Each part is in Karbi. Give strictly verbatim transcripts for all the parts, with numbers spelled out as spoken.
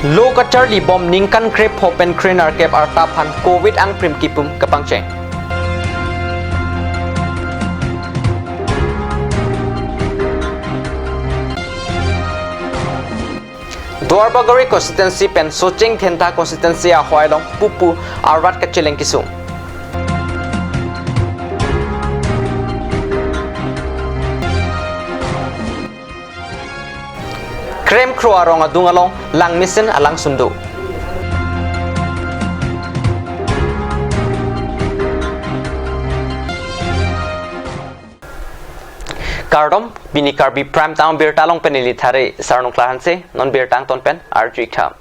Lo kacharli bom ningkan krepho pen krenerkep arta aphan Covid angprim kipum kapangcheng. Duarbagori constituency pen Socheng Dhenta constituency ahoi along pupu arat kacheleng kesung. Kremkro arong adung along lang mesen alangsun do. Kardom, pini Karbi Prime Time birta along pen neli Thare Sarnung Klar Hanse, non birta angton pen arju-ik tha.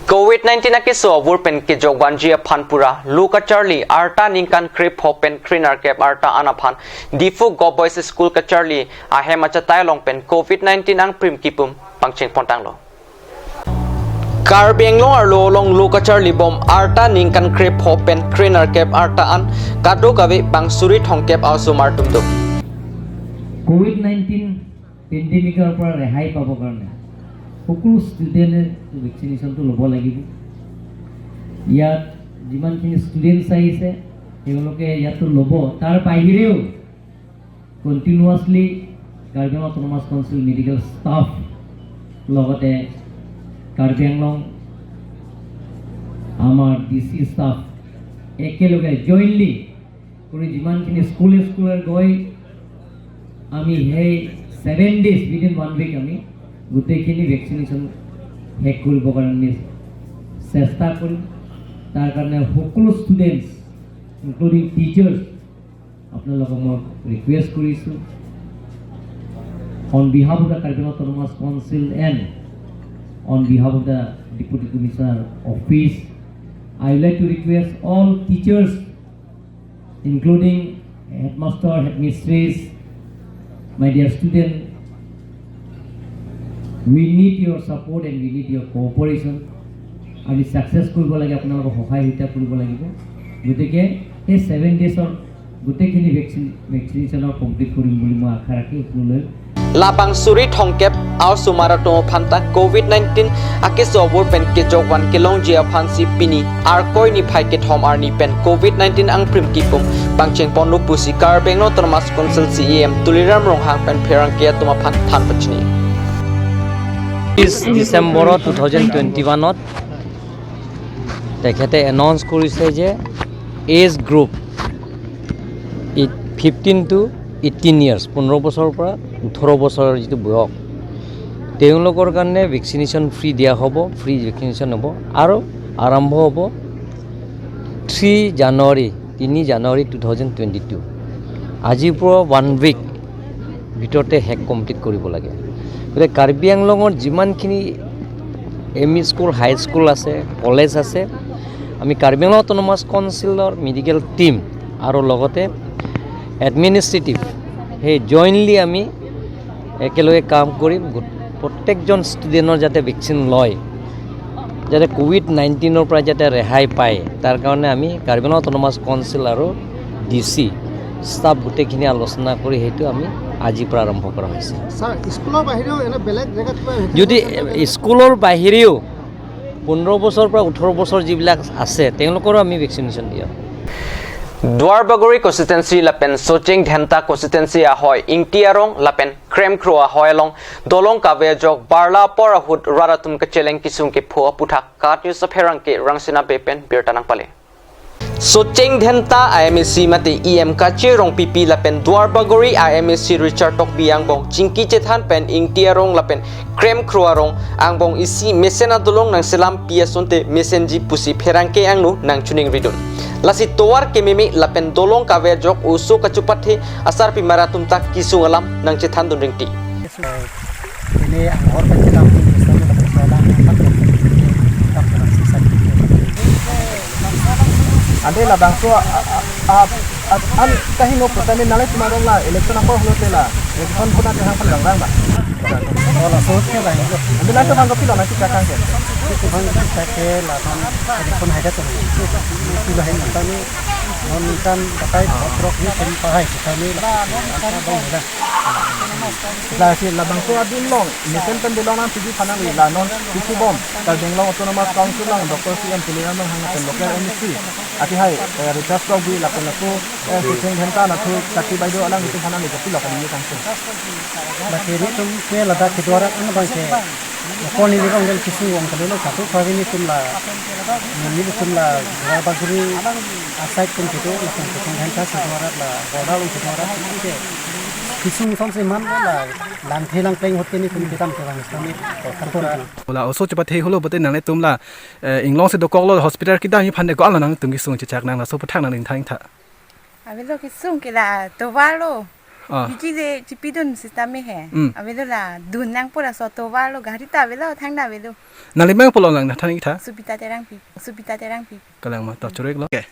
Covid nineteen akeso avur pen kejok vanji aphan pura lo kacharli arta ningkan krepho pen krenerkep arta an aphan Diphu Govt Boys School kacharli ahem achatai along pen Covid nineteen angprim kipum pangcheng pontanglo. Karbi Anglong arlo along lo kacharli bom arta ningkan krepho pen krenerkep arta an kadokave bang suri thomkep a-osomar atum do. Covid nineteen পেণ্ডেমিকৰ পৰা ৰেহাই পাবৰ কাৰণে সকলো ষ্টুডেণ্টে ভেকচিনেশ্যনটো ল'ব লাগিব। ইয়াত যিমানখিনি ষ্টুডেণ্টছ আহিছে, তেওঁলোকে ইয়াতো ল'ব। তাৰ বাহিৰেও continuously Karbi Anglong autonomous council medical staff, লগতে কাৰ্বি আংলং আমাৰ ডি চি ষ্টাফ একেলগে জইণ্টলি কৰি যিমানখিনি স্কুলে স্কুলে গৈ আমি সেই seven days, within one week আমি গোটেইখিনি ভেকচিনেশ্যন শেষ কৰিবৰ কাৰণে চেষ্টা কৰিম। তাৰ কাৰণে সকলো ষ্টুডেণ্টছ, ইনক্লুডিং টিচাৰ্ছ, আপোনালোকক মই ৰিকুৱেষ্ট কৰিছোঁ, on behalf of the Karbi Anglong Autonomous Council and on behalf of the Deputy Commissioner Office, I would like to request all teachers, including headmaster, headmistress, my dear student, we need your support and we need your cooperation. আমি ছাকচেছ কৰিব লাগে, আপোনালোকৰ সহায় সহযোগিতা কৰিব লাগিব। গতিকে এই ছেভেন ডেইজৰ গোটেইখিনি ভেকচিন, ভেকচিনেশ্যনৰ কমপ্লিট কৰিম বুলি মই আশা ৰাখি সকলোলৈ Labang suri thomkep a-osomar atum aphan ta Covid nineteen akeso avur pen kejok van kelongji aphansi pini Arkoi niphai kethom arni pen Covid nineteen angprim kipum pangcheng ponlo pusi Karbi Anglong Autonomous Council C E M Tuliram Ronghang pen pherangke atum aphan than pachini. বিশ ডিচেম্বৰত two thousand twenty ওৱানত তেখেতে announce কৰিছে যে age group fifteen to eighteen years, পোন্ধৰ বছৰৰ পৰা ওঠৰ বছৰৰ যিটো বয়স, তেওঁলোকৰ কাৰণে ভেকচিনেশ্যন ফ্ৰী দিয়া হ'ব, ফ্ৰী ভেকচিনেশ্যন হ'ব আৰু আৰম্ভ হ'ব থ্ৰী জানুৱাৰী, তিনি জানুৱাৰী টু থাউজেণ্ড টুৱেণ্টি টু। আজিৰ পৰা ওৱান উইক ভিতৰতে শেষ কমপ্লিট কৰিব লাগে। গতিকে কাৰ্বি আংলঙৰ যিমানখিনি M E school, high school আছে, কলেজ আছে, আমি কাৰ্বি আংলং অট'নমাছ কাউন্সিলৰ মেডিকেল টিম আৰু লগতে এডমিনিষ্ট্ৰেটিভ, সেই জইণ্টলি আমি একেলগে কাম কৰিম। গোট-, প্ৰত্যেকজন ষ্টুডেণ্টৰ যাতে ভেকচিন লয়, যাতে কোভিড নাইণ্টিনৰ পৰা যাতে ৰেহাই পায়, তাৰ কাৰণে আমি কাৰ্বি আংলং অট'নমাছ কাউন্সিল আৰু ডি চি ষ্টাফ গোটেইখিনি আলোচনা কৰি সেইটো আমি আজিৰ পৰা আৰম্ভ কৰা হৈছে। ছাৰ, স্কুলৰ বাহিৰেও এনে বেলেগ জেগাত কিবা ভেকচিন যদি আছে নে? স্কুলৰ বাহিৰেও পোন্ধৰ বছৰৰ পৰা ওঠৰ বছৰ যিবিলাক আছে, তেওঁলোকৰো আমি ভেকচিনেশ্যন দিয়া হ'ব। Duarbagori constituency lapen Socheng Dhenta constituency ahoi Ingti arong lapen Kremkro ahoi along dolong kave ajok barla apor ahut rat atum kacheleng kesung kepho aputhak KAT News apherangke Rangsina Bey pen birta nangpale. Socheng Dhenta a-M A C mate E M Kache Rongpipi lapen Duarbagori a-M A C Richard Tokbi angbong chingki chethan pen Ingti arong lapen Kremkro arong angbong isi mesen adolong nangselam pi asonte mesenji pusi pherangke angno nangchoningridun. Lasi tovar kememe lapen dolong kave ajok oso kachopathe asarpimar atum ta kesung alam nangchethandun ringti. Ini anghor kecil aku Islam itu persoalan empat waktu itu tetap dalam sisa itu. Ante labangso a, a, a, a, an kahino pertani nale tumarong la election apa hulot la election pun ada hang palang rang ba. Kalau suruh ke lain. Ante lain tuh bang kopi lo nanti kakang ke. Bang kita ke lawan election ada tuh. Itu lah yang pertama. Non ningkan batai Ah. Trok ni pen pahai kita ni la. Angka bang dah. Lasi labangso adim along, mesen pen belong nang T V panang la non, P C Bom, Karbi Anglong Autonomous Council along, Doctor C N Tuliram Ronghang pen local M A C. Ati hai, eh, Richard Tokbi lapen lapu, eh, Soseng Dhenta lapu, Kati Baideo alanglitum panang la kopi lo kami tangso. Baki nelitum ke ladak kedo arat an bang ke. Kon neli rong del kisung ong kali lo satu kali nelitum la, nelitum la Duar Bagori aside pen kedo, lapen Soseng Dhenta kedo arat la, border along kedo arat ke. Kisung song seman la, langthe langpleng hote nelitum kedam ke bang kami, kantor. La oso chepathe holo pute nanglitum la, eh, inglong si dokok lo hospital kedam aphan de ko-an lo nangtum kisung chechak nang laso aputhak nangning thang tha. Avelo kisung ke la tovar lo. Ah. Biji je chipidun sitame he. Hmm. Avelo la dun nangpo laso tovar lo gari ta avelo thang ta avelo. Nangli meng pulo lang na thang tha. Supita Terangpi. Supita Terangpi. Kalang ma ta churek lo. Okay.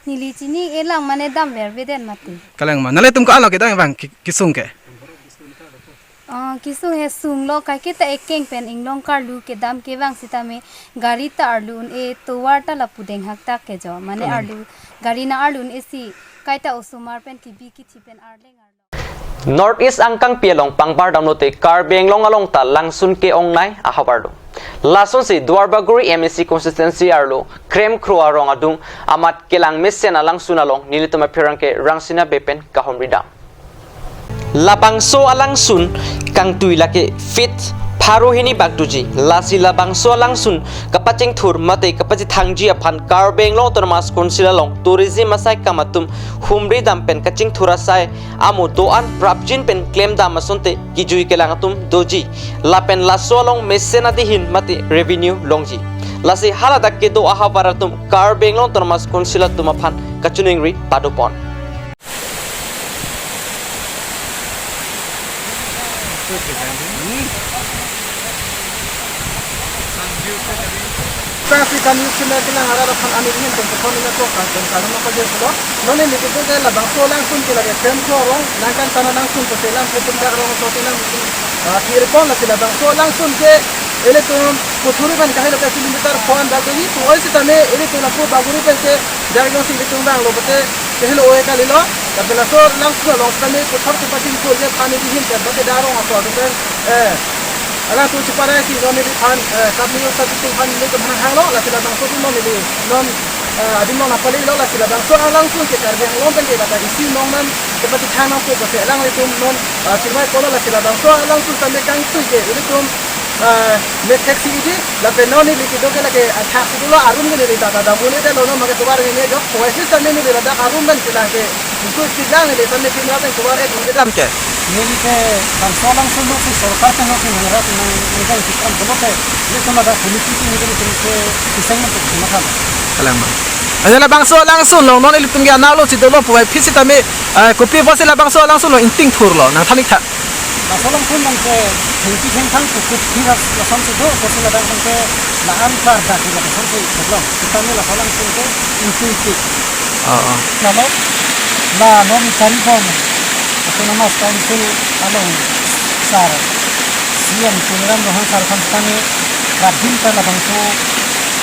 Neli chini elang mane dam ver beden mati. Kalang ma. Nanglitum ko-an lo kedam bang ki-, kisung ke. Ah, kisung he sung lo kaiketa ekeng pen inglong karlu kedam ke bang sitame gari ta arlu un-e tovar ta lapu denghak tak ke jo. Mane Kalang. Arlu gari na arlu un-e si kaita osomar pen kibi kithi pen arleng arlo. North East angkangpi along pangbar damlote Karbi Anglong along ta langsun ke-ongnei ahavar do. Lasonsi Duar Bagori M A C constituency arlo Kremkro arong adung amat kelang mesen alangsun along nelitum apherangke Rangsina Bey pen kahumri dam. Labangso alangsun kangtui lake feet pharo hini bak doji. Lasi labangso alangsun kapachingthur mate kapachethangji aphan Karbi Anglong Autonomous Council along tourism asai kam atum humri dam pen kachingthur asai amo do-an prapjin pen klem dam asonte kijui kelang atum doji. Lapen laso along mesen adihin mate revenue longji. Lasi haladak kedo ahavar atum Karbi Anglong Autonomous Council atum aphan kachiningri padopon. Tasi kami sila kila hara rapan ani ingin tong kepon ina tong kan tong kan apa je sudah. Non neli ke tong ke labangso alangsun ke lagi tem ko rong nangkan sana alangsun ko selam ke tong dak rong so selam. Ah, kiri pon lasi labangso alangsun ke ilitum Puthuri pen kahelo ke kilometer pon dak ni tu oi sitame ilitum lapu Bagori pen ke dak jongsi ilitum bang lo pute kahelo oi kalilo. Tapi laso alangsun along sitame puthor ke pachingthur ke pani dihin ke bate dak rong aso aso pen, eh, alangtum cheparai si non neliphan, eh, kami sa tingphan nelitum hang hanglo, lasi labangso adim non neli, non, eh, adim non apali lo, lasi labangso alangsun ke Karbi Anglong pen ke bata isi nong nan kepachethang nangpo pusi alanglitum non, eh, chirmai polo, lasi labangso alangsun sitame kangtui ke ilitum, eh, methek si idi, lapen non neli kedo ke lake athak si dolo arum ke neli tata dam un-e det lo non mage tovar ke ne jok, kowai si sitame neli ladak arum pen kelang ke, itu speed lang neli sitame pimra pen tovar ek un-e det. Dam ke. Neli ke bangso alangsun lo si sorkar pen lo si nangrat nang nang si kam dolo ke. Neli tuma da politik ni neli tuma ke pisang na tuma kan. Kalang ma. Anya labangso alangsun lo non ilitum ke analo si dolo puai phi sitame, eh, kopi pusi labangso alangsun lo ingting thur lo nang thanik tha. Laso alangsun nang ke thengpi thengphang kukup phi ras lason si do, kosi labangsun ke la an klar dak lason si belong. Sitame laso alangsun ke intuitive. Oh, oh. Lalo, la non Karbi Anglong Autonomous Council along sar C M Tuliram Ronghang sar aphan sitame prapjin ta labangso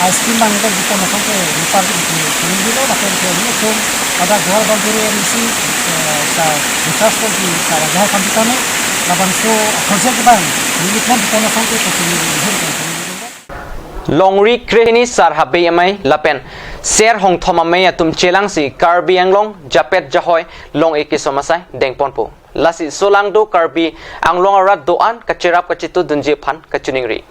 ice cream bang dak dipon asonte nipar di di di lo lapen ke ni tum ada Duar Bagori M C, eh, sar Vikas Tokbi sar aja aphan sitame labangso project bang ni ipon dipon asonte ko ni ni ni ni. Longri krehini sar habe amei lapen ser hongthom amei atum chelangsi Karbi Anglong japet jahoi long-e keso asai dengponpo. Lasi solangdo Karbi Anglong arat do-an kacherap kachitu dunji aphan kachiningri.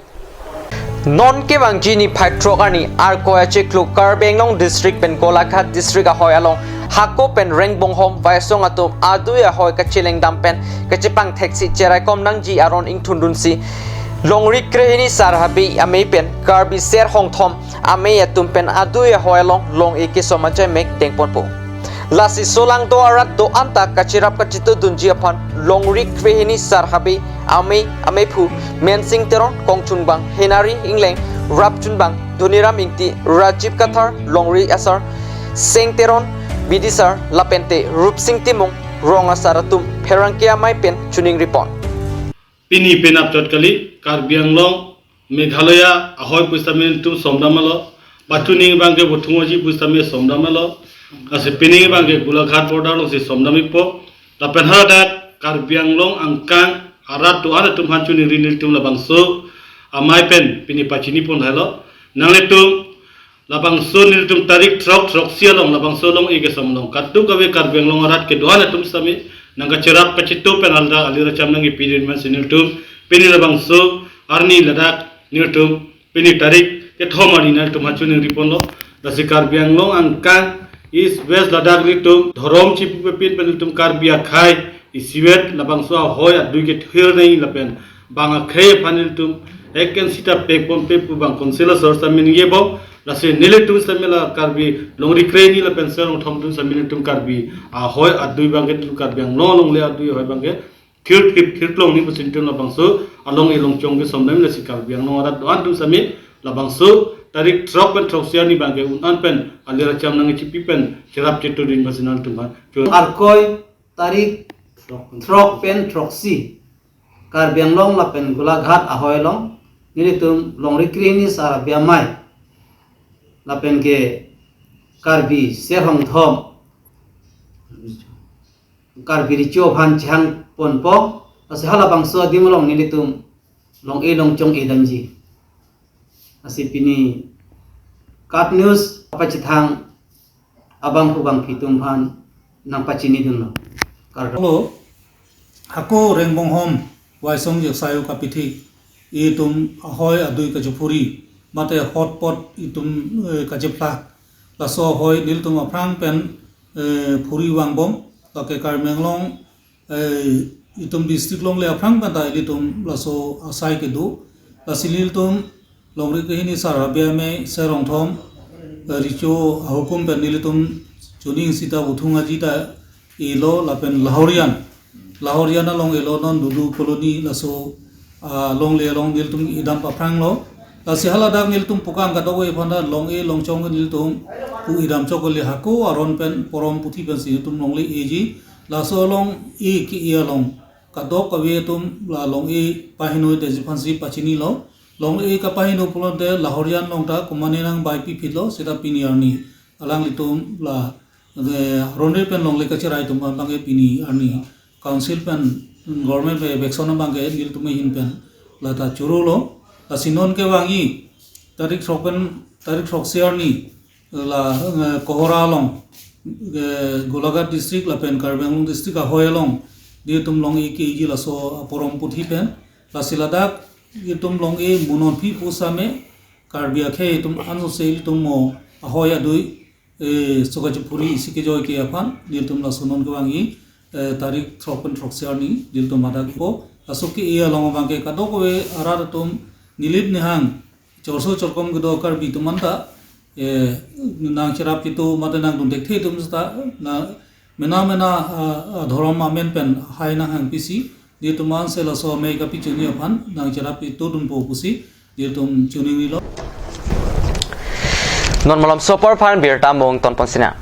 Non kevangji niphai throk arni Arkoi achiklo Karbi Anglong district pen Golaghat district ahoi along hako pen rengbonghom vaisong atum adui ahoi kacheleng dam pen kachepang theksi cheraikom nangji aron ingthundunsi Longri krehini sar habe amei pen Karbi ser hongthom amei atum pen adui ahoi along long-e keso ajaimek dengponpo. Lasi solangdo arat do-an ta kacherap kachitu dunji aphan Longri krehini sar habe amei ameiphu Mensing Teron, kongchungbang Henari Ingleng, rapchunbang Dhoniram Ingti, Rajiv Kathar, Longri asar Seng Teron, bidisar lapente Rupsing Timung, rong asar atum pherangke amei pen chiningripon. Pini penap chot kali, Karbi Anglong, Meghalaya, ahoi pusitame tum somdamlo, pachuning bangke bothung aji pusitame somdamlo, Lasi pini abangke Golaghat border alongsi somdam-ikpo. Lapen hadak Karbi Anglong angkang arat do-an atum aphan choningri nelitum labangso amei pen pini pachini pon helo. Nanglitum labangso nelitum tarik throk throksi along labangso along-e kesom along kadokave Karbi Anglong arat kedo-an atum sitame nangkacherap kachito pen alda alir acham nangkepidun aphansi nelitum pini labangso arni ladak nelitum pini tarik kethom arni nelitum aphan choningri ponlo. Lasi Karbi Anglong angkang East West ladak nelitum dhorom chipupepin pen nelitum Karbi akhei isivet labangso ahoi adui kethir nai lapen bang akhei aphan nelitum ek ken sita pek ponpe pu bang Council asor sitame ningje bom. Lasi nelitum sitame la Karbi longri kre-hini lapen Serong thom atum sitame nelitum Karbi ahoi adui abangke nelitum Karbi Anglong longle adui ahoi abangke thir thir thir long ni pusi nelitum labangso along-e longchong kesomdam. Lasi Karbi Anglong arat do-an atum sitame labangso tarik throk pen throksi arni abangke un-an pen alir acham nangkechipi pen cherap chetudun aphansi nangtum aphan chun. Arkoi tarik throk pen throksi Karbi Anglong lapen Golaghat ahoi along nelitum longri kre-hini sar abi amei lapen ke Karbi Serong thom Karbi Recho aphan chehang ponpo. Lasi halabangso adim along nelitum long-e longchong-e damji. Lasi pini KAT News kapachethang abangphu bangphi atum aphan nangpachinidunlo. Kardom. Hello, hako Rengbonghom Waisong Jeksayo kapithik itum ahoi adui kachephuri mate hotpot itum, eh, kachephlak laso ahoi nelitum aphrang pen, eh, phuri vangbom. Lake Karbi Anglong, eh, itum district longle aphrang pen ta ilitum laso asai kedo. Lasi nelitum longri kre-hini sar abi amei Serong thom, eh, Recho ahukum pen nelitum chuning sita buthung aji ta elo lapen Lahorijan. Lahorijan along elo non Dudu Colony laso, ah, longle along nelitum idam paphranglo. Lasi haladak nelitum pukang kadokave aphan ta long-e longchong nelitum pu idam chokle hako aron pen porom puthi pensi nelitum longle-eji. Laso along-e ke-e along kadokave atum la long-e pahingnoidetji aphansi pachinilo. Long-e kapahingno pulote Lahorijan along ta komane nang bai piphitlo seta pini arni alanglitum la, eh, ronre pen longle kacherai atum abangke pini arni Council pen government pen eviction abangke nelitum ahin pen lata chorolo. Lasi non kevangji tarik throk pen tarik throksi arni la, eh, Kohora along, eh, Golaghat district lapen Karbi Anglong district ahoi along nelitum long-e ke-eji laso aporom puthi pen. Lasi ladak itum long-e mo non aphi pusitame Karbi akhei itum ansose ilitum mo ahoi adui, eh, soka chephuri isi kejoi ke aphan nelitum laso non kevangji, eh, tarik throk pen throksi arni nelitum hadak po. Laso ke-e along abangke kadokave arat atum nilip nihang chorso chorkom kedo Karbi atum anta, eh, nangcherap kedo mate nangdun thekthe atum seta na mena mena, ah, ah, dhorom amen pen hai nanghang pisi nelitum anse laso amei kapachini aphan nangcherap ketodunpo pusi nelitum choningrilo. Non malom sopor aphan birta mung tonpon sinang.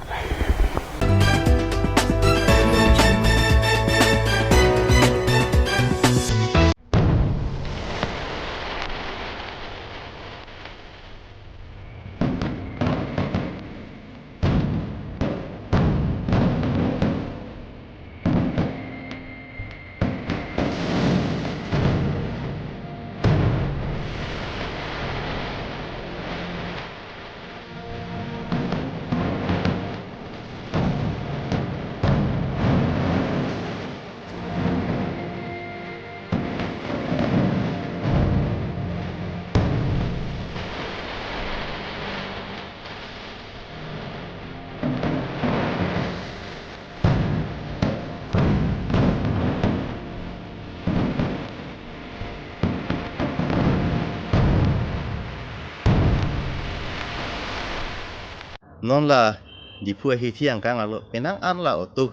Non la Diphu ahithi angkang arlo penang an la auto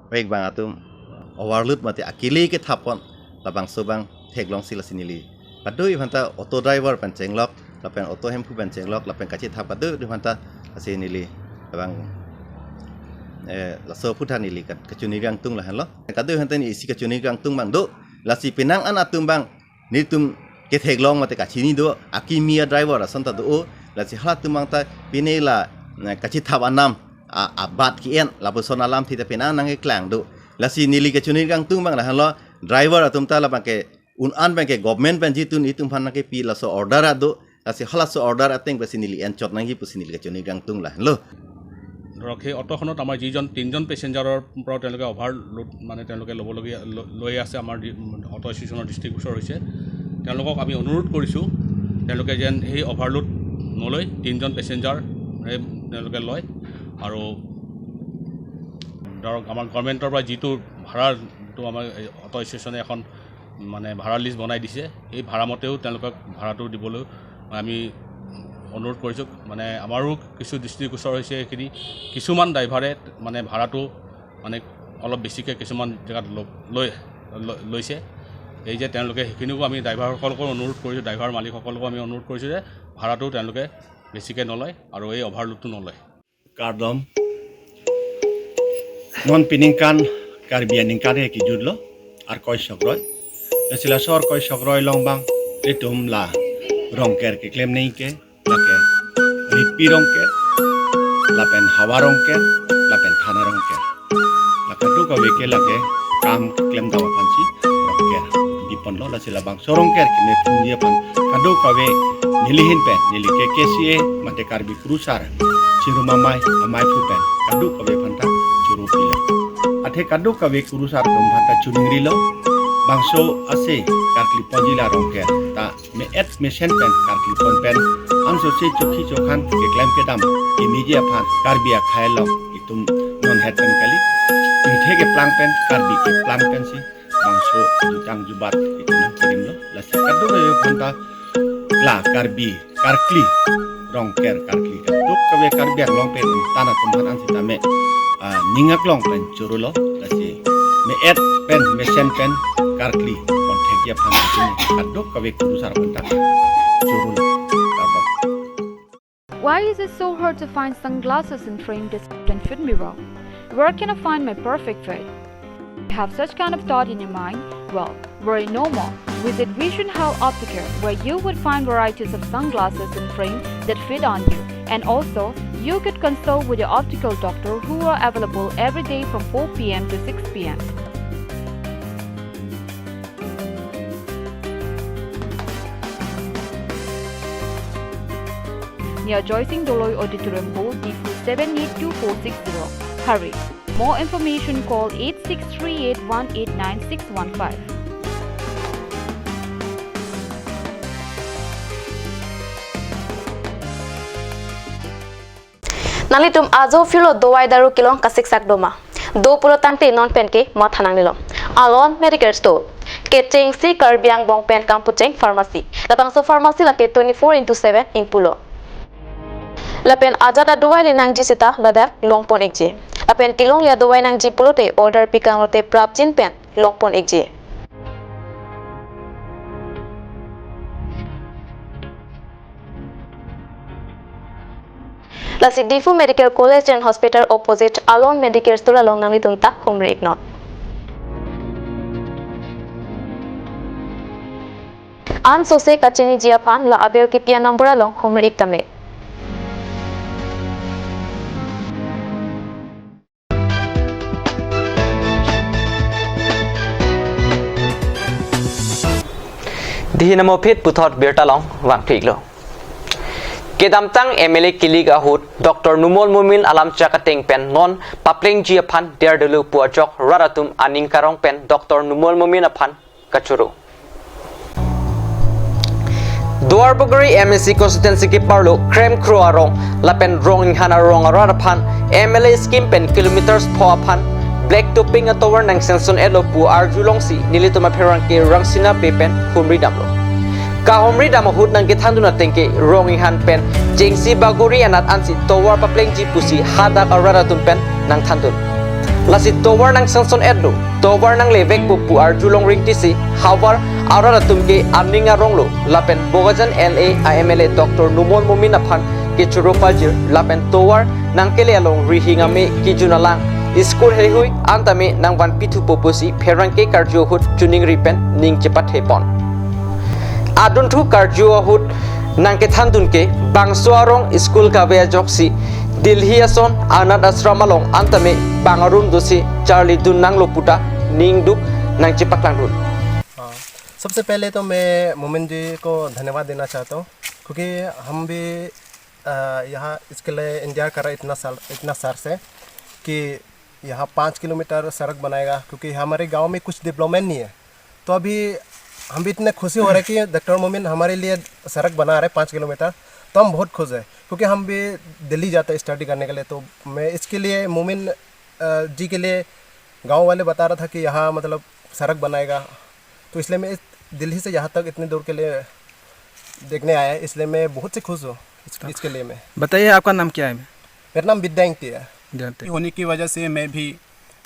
vek abang atum overload mate akele kethap pon labangso abang theklongsi lasi neli kadokave aphanta auto driver pen chenglok lapen auto hemphu pen chenglok lapen kachethap kadokave aphanta lasi neli abang, eh, laso aputhak neli ka-, kachini kangtung lahenlo. Kadokave aphanta neli isi kachini kangtung abang do. Lasi penang an atum abang nelitum ketheklong mate kachini do, akimi a-driver ason ta do-o. Lasi halatum abang ta pine la, eh, kachethap anam a, abat ke-en, lapuson alamthe ta penang nangkeklang do. Lasi neli kachoningri kangtung abang lahenlo, driver atum ta labang ke un-an abang ke government pen jitun itum aphan nangkepi laso order do. Lasi halaso order ateng pensi neli enchot nangji pusi neli kachoningri kangtung lahenlo. ধৰক, সেই অটোখনত আমাৰ যিজন তিনিজন পেচেঞ্জাৰৰ পৰা তেওঁলোকে অভাৰলোড, মানে, তেওঁলোকে ল'বলগীয়া, ল-, লৈ আছে, আমাৰ ডি-, অটো এছ'চিয়েশ্যনৰ দৃষ্টিগোচৰ হৈছে। তেওঁলোকক আমি অনুৰোধ কৰিছোঁ, তেওঁলোকে যেন সেই অভাৰলোড নলৈ তিনিজন পেচেঞ্জাৰে তেওঁলোকে লয়। আৰু ধৰক, আমাৰ গভৰ্ণমেণ্টৰ পৰা যিটো ভাড়া, যিটো আমাৰ এই অটো এছ'চিয়েশ্যনে এখন, মানে, ভাড়া লিষ্ট বনাই দিছে, সেই ভাড়া মতেও তেওঁলোকক ভাড়াটো দিবলৈ আমি অনুৰোধ কৰিছোঁ। মানে, আমাৰো কিছু দৃষ্টিগোচৰ হৈছে এইখিনি। কিছুমান ড্ৰাইভাৰে, মানে, ভাড়াটো, মানে, অলপ বেছিকৈ কিছুমান জেগাত ল-, লৈ, ল-, লৈছে। এই যে তেওঁলোকে, সেইখিনিকো আমি ড্ৰাইভাৰসকলকো অনুৰোধ কৰিছোঁ, ড্ৰাইভাৰ মালিকসকলকো আমি অনুৰোধ কৰিছোঁ যে ভাড়াটো তেওঁলোকে বেছিকৈ নলয় আৰু এই অভাৰলোডটো নলয়। Kardom. Non peningkan Karbi aningkan ke kejutlo, Arkoi Sokroi. Lasi laso Arkoi Sokroi along abang itum la Rongker keklem nangji ke, lake Ripi Rongker, lapen Hawa Rongker, lapen Thana Rongker. La kadokave ke lake kam klemdam aphansi Rongker biponlo, lasi labangso Rongker keme phungji aphan kadokave neli ahin pen, neli K K C A mate Karbi Kurusar Chirum Amei, Amei aphu pen kadokave aphanta choro pilo. Athe kadokave Kurusar atum aphanta choningrilo, bangso ase karkli ponji la Rongker ta me-et mesen pen karkli pon pen, ansose chokhi chokhan keklem kedam kemeji aphan Karbi akhei along itum non het pen kali. Pirthe keplang pen, Karbi keplang pensi bangso jutang jubat itum nangkirimlo. Lasi kadokave aphanta la Karbi karkli, Rongker karkli, kadokave Karbi Anglong pen tan atum aphan an sitame, ah, ning aklong pen chorolo, lasi me-et pen mesen pen karkli ponthekji aphan sitame kadokave Kurusar aphanta chorolo. Kardom. Why is it so hard to find sunglasses in frame that can fit me well? Where can I find my perfect fit? Have such kind of thought in your mind? Well, worry no more. Visit Vision Health Optical, where you would find varieties of sunglasses in frame that fit on you. And also, you could consult with your optical doctor, who are available every day from four p m to six p m. Near Joysing Doloi Auditorium Hall, Diphu seven eight two four six zero. Hurry! More information, call eight six three eight one eight nine six one five. Nanglitum ajo phirlo dovai daru kelong kasiksak doma? Do pulo tangte non pen ke matha nangnelo. Alon Medical Store, kechengsi Karbi angbong pen kampacheng pharmacy. Labangso pharmacy lake twenty-four into seven ingpulo. Lapen ajat adovai le nangji seta ladak longpon ikji. Lapen kelongji adovai nangji pulote order pikang lote prapjin pen longpon ikji. Lasi Diphu Medical College and Hospital opposite Alon Medical Store along nanglitum ta humri iknon. Ansose kachiniji aphan la aber kipi a-number along humri ik tame. Dihi namo phit puthot birta along vangphliklo. Kedamtang M L A kilik ahut Doctor Numal Momin alamchak ateng pen non paplengji aphan derdelo pu ajok rat atum aning karong pen Doctor Numal Momin aphan kachoro. Duarbagori M A C constituency keparlo Kremkro arong lapen Ronginghan arong arat aphan M L A scheme pen kilometers pho aphan black topping atovar nangsanction etlo pu arjulongsi nelitum apherangke Rangsina Bey pen humri damlo. Kahumri dam ahut nangkethandun ateng ke Ronginghan pen Jengsi Bagori anat ansi tovar paplengji pusi hadak arat atum pen nangthandun. Lasi tovar nangsanction etlo, tovar nanglevekpo pu arjulong ringtisi havar arat atum ke aning aronglo lapen Bokajan L A a M L A Doctor Numal Momin aphan kechoro pajir lapen tovar nangkele along rihing ame kejun alang school heihui antame nangvanpithupo pusi pherangke karju ahut choningri pen ning chepathepon. Adunthu karju ahut nangkethandun ke bangso arong school kave ajoksi Delhi ason anath ashram along antame bang arum dosi charlidun nanglo puta ningduk nangchepaklangdun. हाँ, सबसे पहले तो मैं मोमिन जी को धन्यवाद देना चाहता हूँ, क्योंकि हम भी अ, यहाँ इसके लिए इंतजार कर रहा है इतना साल, इतना साल से कि यहाँ पाँच किलोमीटर सड़क बनाएगा, क्योंकि हमारे गांव में कुछ डेवलपमेंट नहीं है। तो अभी हम भी इतने खुशी हो रहे हैं कि डॉक्टर मोमिन हमारे लिए सड़क बना रहे पाँच किलोमीटर, तो हम बहुत खुश हैं, क्योंकि हम भी दिल्ली जाते हैं स्टडी करने के लिए। तो मैं इसके लिए मोमिन अ, जी के लिए गांव वाले बता रहा था कि यहाँ मतलब सड़क बनाएगा, तो इसलिए मैं इस दिल्ली से यहाँ तक इतनी दूर के लिए देखने आया है, इसलिए मैं बहुत से खुश हूँ इस, इसके लिए मैं। बताइए, आपका नाम क्या है? मेरा नाम विद्या इंगती है। जानते हैं। होने की वजह से मैं भी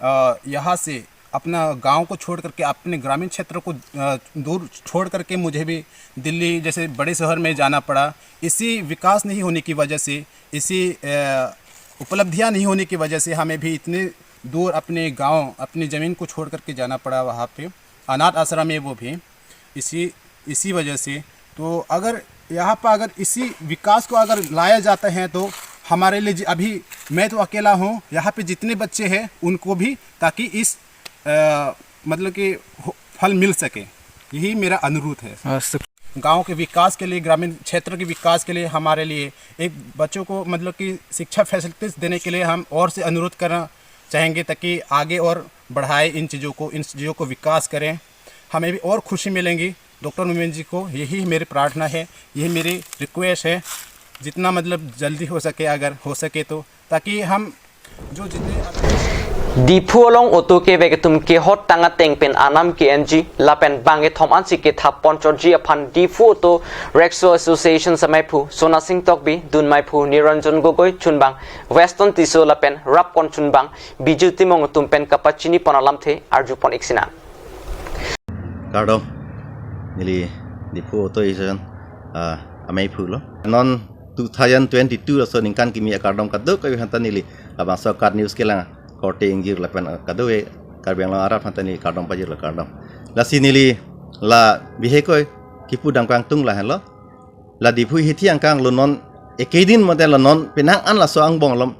अ, यहाँ से अपना गांव को छोड़ करके, अपने ग्रामीण क्षेत्र को अ, दूर छोड़ करके मुझे भी दिल्ली जैसे बड़े शहर में जाना पड़ा। इसी विकास नहीं होने की वजह से, इसी अ, उपलब्धियां नहीं होने की वजह से हमें भी इतने दूर अपने गांव, अपनी ज़मीन को छोड़ करके जाना पड़ा वहाँ पे, अनाथ आश्रम है वो भी। इसी इसी वजह से, तो अगर यहाँ पर अगर इसी विकास को अगर लाया जाता है तो हमारे लिए जि-, अभी मैं तो अकेला हूँ, यहाँ पे जितने बच्चे हैं उनको भी, ताकि इस अ, मतलब कि हो-, फल मिल सके, यही मेरा अनुरोध है। हाँ, शुक- गांव के विकास के लिए, ग्रामीण क्षेत्र के विकास के लिए हमारे लिए एक बच्चों को मतलब कि शिक्षा फैसिलिटीज देने के लिए हम और से अनुरोध करना चाहेंगे, ताकि आगे और बढ़ाए इन चीज़ों को, इन चीज़ों को विकास करें। हमें भी और खुशी मिलेंगी डॉक्टर मोमिन जी को, यही मेरी प्रार्थना है, यही मेरी रिक्वेस्ट है। जितना मतलब जल्दी हो सके, अगर हो सके तो, ताकि हम जो जितने Diphu along auto kevek atum kehot tang ateng pen anam ke-enji lapen bang kethom ansi kethap ponchotji aphan Diphu Auto Rickshaw Association amaiphu Sonasing Tokbi, dun maiphu Niranjan Gogoi, chunbang Weston Tisso lapen rapkon chunbang Biju Timung atum pen kapachini pon alamthe arju pon ik sinang. Kardom, neli Diphu Auto Association, ah, amaiphu lo. Non two thousand twenty-two laso ningkan kimi akardom kadokave aphanta neli labangso KAT News kelang korte ingjir lapen, ah, kadokave Karbi Anglong arat aphanta neli kardom pajirlo, kardom. Lasi neli la bihek koi kipu dam kangtung lahenlo. La Diphu hithi angkang lo non ekedin mate lo non penang an laso angbong alom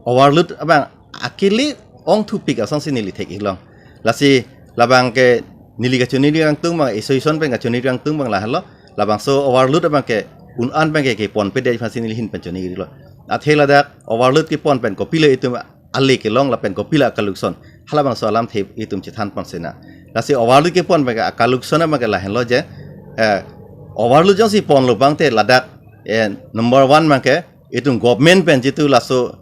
overload abang akili ongthupik asonsi neli thek-ik long. Lasi labang ke neli kachini kangtung abang, association pen kachini kangtung abang lahenlo. Labangso overload abang ke un-an abang ke kepon pedet aphansi neli ahin pen chini lo. Athe ladak overload kepon pen kopilo itum ale kelong lapen kopilo akalukson, halabangso alamthe itum chethan pon sinang. Lasi overload kepon abang ke akalukson abang ke lahenlo je, eh, overload jongsi ponlo abang te ladak, eh, number one abang ke itum government pen jitu laso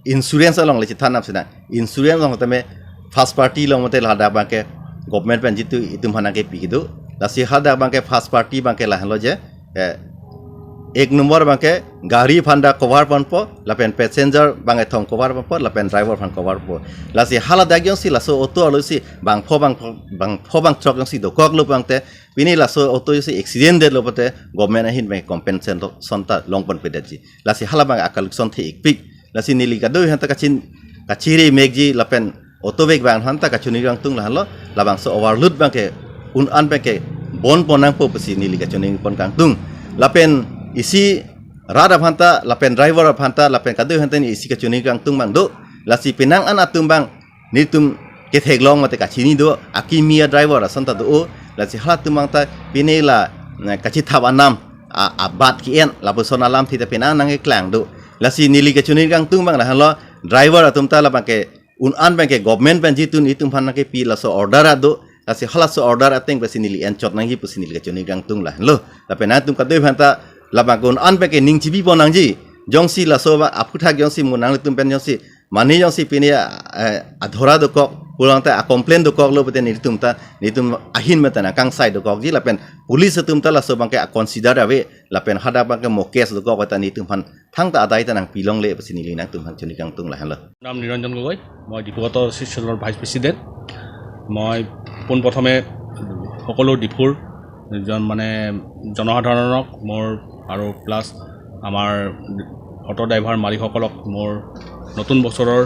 insurance along le chethan nang sinang. Insurance along tame first party along mate ladak abang ke government pen jitu itum aphan nangkepi kedo. Lasi hadak abang ke first party abang ke lahenlo je, eh, ek number abang ke gari aphanta cover ponpo, lapen passenger bang kethom cover ponpo, lapen driver aphan cover ponpo. Lasi haladak jongsi laso auto arlosi bangpho bangpho, bangpho bangthrok jongsi dokoklo abang te, pini laso auto jongsi accident detlo pulote government ahin abang compensation ta long pon pedetji. Lasi halabang akalukson the-ikpik. Lasi neli kadokave aphanta kachin, kachiri mekji lapen auto vek abang aphanta kachini kangtung lahenlo, labangso overload abang ke un-an abang ke bon pon nangpo pusi neli kachini pon kangtung. Lapen isi rat aphanta, lapen driver aphanta, lapen kadokave aphanta neli isi kachini kangtung abang do. Lasi penang an atum abang nelitum ketheklong mate kachini do, akimi adriver ason ta do-o. Lasi halatum abang ta pini la, eh, kachithap anam, a, abat ke-en, lapuson alamthe ta penang nangkeklang do. Lasi neli kachini kangtung abang lahenlo, driver atum ta labang ke un-an abang ke government pen jitu nelitum aphan nangkepi laso order do. Lasi halaso order ateng pensi neli enchot nangji pusi neli kachini kangtung lahenlo. Lapen nangtum kadokave aphanta labang ke un-an abang ke ning chibi pon nangji. Jongsi laso abang aphuthak jongsi mo nanglitum pen jongsi mane jongsi pini, eh, adhora dokok, pulang ta a-complain dokoklo pulote nelitum ta, nelitum ahin mate nangkangsai dokokji lapen police atum ta laso abang ke a-consider ave, lapen hadak abang ke mo case dokok ta nelitum aphan thangta adai ta nangpi longle pusi neli nangtum aphan chini kangtung lahenlo. নাম নিৰঞ্জন গগৈ, মই ডিফু অটো এছ'চিয়েশ্যনৰ vice president. মই পোনপ্ৰথমে সকলো ডিফুৰ জন, মানে, জনসাধাৰণক মোৰ আৰু প্লাছ আমাৰ অটো ড্ৰাইভাৰ মালিকসকলক মোৰ নতুন বছৰৰ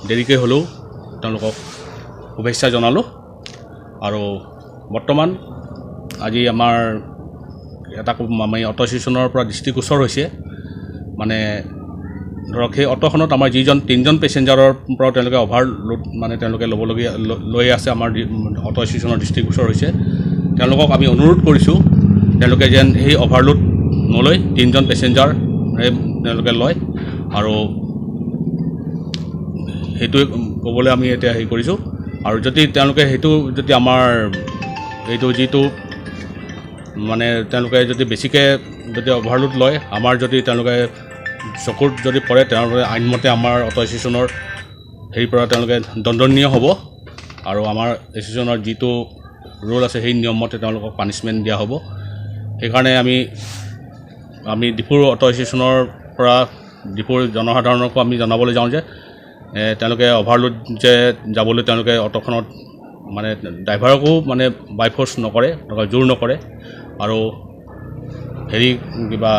দেৰিকৈ হ'লেও তেওঁলোকক শুভেচ্ছা জনালোঁ। আৰু বৰ্তমান আজি আমাৰ এটা ক-, আমি অটো এছ'চিয়েশ্যনৰ পৰা দৃষ্টিগোচৰ হৈছে, মানে, ধৰক সেই অটোখনত আমাৰ যিজন তিনিজন পেচেঞ্জাৰৰ পৰা তেওঁলোকে অভাৰলোড মানে তেওঁলোকে ল'বলগীয়া ল- লৈ আছে আমাৰ ডি- অটো এছ'চিয়েশ্যনৰ দৃষ্টিগোচৰ হৈছে। তেওঁলোকক আমি অনুৰোধ কৰিছোঁ তেওঁলোকে যেন সেই অভাৰলোড নলৈ তিনিজন পেচেঞ্জাৰে তেওঁলোকে লয় আৰু সেইটোৱে ক'বলৈ আমি এতিয়া হেৰি কৰিছোঁ। আৰু যদি তেওঁলোকে সেইটো যদি আমাৰ এইটো যিটো মানে তেওঁলোকে যদি বেছিকৈ যদি অভাৰলোড লয় আমাৰ যদি তেওঁলোকে চকুত যদি পৰে তেওঁলোকে আইনমতে আমাৰ অটো এছ'চিয়েশ্যনৰ হেৰিৰ পৰা তেওঁলোকে দণ্ডনীয় হ'ব আৰু আমাৰ এছ'চিয়েশ্যনৰ যিটো ৰুল আছে সেই নিয়ম মতে তেওঁলোকক পানিচমেণ্ট দিয়া হ'ব। সেইকাৰণে আমি আমি ডিফুৰ অটো এছ'চিয়েশ্যনৰ পৰা ডিফুৰ জনসাধাৰণকো আমি জনাবলৈ যাওঁ যে এ, তেওঁলোকে অভাৰলোড যে যাবলৈ তেওঁলোকে অটোখনত মানে ড্ৰাইভাৰকো মানে বাই ফ'ৰ্চ নকৰে, তেওঁলোকে জোৰ নকৰে আৰু হেৰি কিবা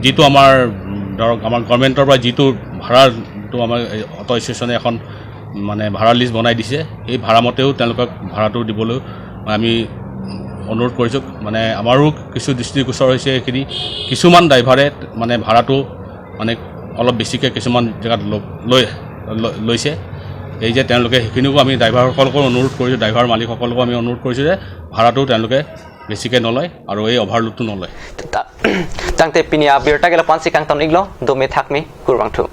যিটো আমাৰ উম, ধৰক আমাৰ গভৰ্ণমেণ্টৰ পৰা যিটো ভাড়া যিটো আমাৰ এই অটো এছ'চিয়েশ্যনে এখন মানে ভাড়া লিষ্ট বনাই দিছে সেই ভাড়া মতেও তেওঁলোকক ভাড়াটো দিবলৈ আমি অনুৰোধ কৰিছোঁ। মানে আমাৰো কিছু দৃষ্টিগোচৰ হৈছে এইখিনি কিছুমান ড্ৰাইভাৰে মানে ভাড়াটো মানে অলপ বেছিকৈ কিছুমান জেগাত ল- লৈ ল- লৈছে। এই যে তেওঁলোকে সেইখিনিকো আমি ড্ৰাইভাৰসকলকো অনুৰোধ কৰিছোঁ, ড্ৰাইভাৰ মালিকসকলকো আমি অনুৰোধ কৰিছোঁ যে ভাড়াটো তেওঁলোকে বেছিকৈ নলয় আৰু এই অভাৰলোডটো নলয়। Ta- Tangte pini abirta ke lapu-ansi kangton-iklo, dome thakme, kurvangthu.